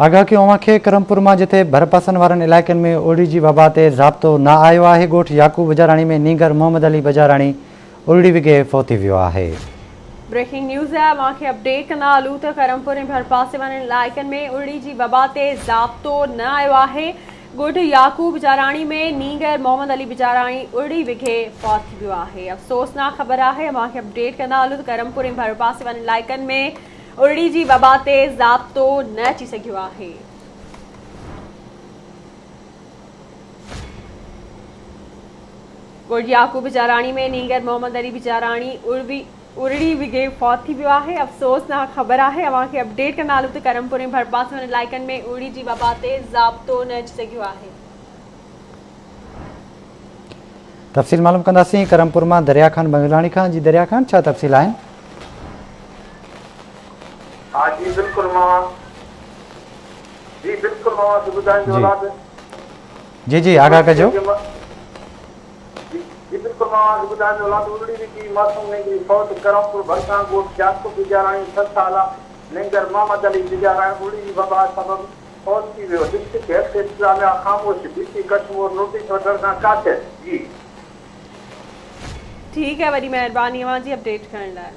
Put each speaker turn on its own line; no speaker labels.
آگاهه ڪيون اوهان کي ڪرمپور مان جتي ڀرپاسن وارن علائقن ۾ ارڙي جي وبا تي ضابطو نه آيو آهي ڳوٺ يعقوب بجاراڻي ۾ نينگر محمد علي بجاراڻي ارڙي وگهي فوت ٿي ويو آهي.
بريڪنگ نيوز اوهان کي اپڊيٽ ڪندا هلون ته ڪرمپور ۽ ڀرپاسي وارن علائقن ۾ ارڙي جي وبا تي ضابطو نه آيو آهي ڳوٺ يعقوب بجاراڻي ۾ نينگر محمد علي بجاراڻي ارڙي وگهي فوت ٿي ويو آهي افسوسناڪ خبر آهي اوهان کي اپڊيٽ ڪندا هلون ته ڪرمپور ۽ ڀرپاسي وارن علائقن ۾ ارڙي جي وبا تي ضابطو نه اچي سگهيو آهي. ڳوٺ يعقوب بجاراڻي ۾ نينگر محمد علي بجاراڻي ارڙي وگهي فوت ٿي ويو آهي. افسوسناڪ خبر آهي. اوهان کي اپڊيٽ ڪندا هلون ته ڪرمپور ۽ ڀرپاسي وارن علائقن ۾ ارڙي جي وبا تي ضابطو نه اچي سگهيو آهي.
تفصيل معلوم ڪنداسين ڪرمپور مان دريا خان بنگلاڻي کان جي دريا خان ڇا تفصيل آهن؟
ها جي بلڪل مان جي بلڪل مان اوهان کي ٻڌائيندو
جي
هلان ته
جي جي آگاهه ڪجو.
جي جي بلڪل مان اوهان کي ٻڌائيندو هلان ته ارڙي وگهي معصوم نينگري فوت ڪرمپور ڀرسان ڳوٺ يعقوب بجاراڻي 6 سالا نينگر محمد علي بجاراڻي ارڙي جي وبا سبب فوت ٿي ويو ڊسٽرڪٽ هيلٿ انتظاميا خاموش ڊي سي ڪشمور نوٽيس وٺڻ کان قاصر جي.
ٺيڪ آهي وڏي مهرباني اوهان جي اپڊيٽ ڪرڻ لاء.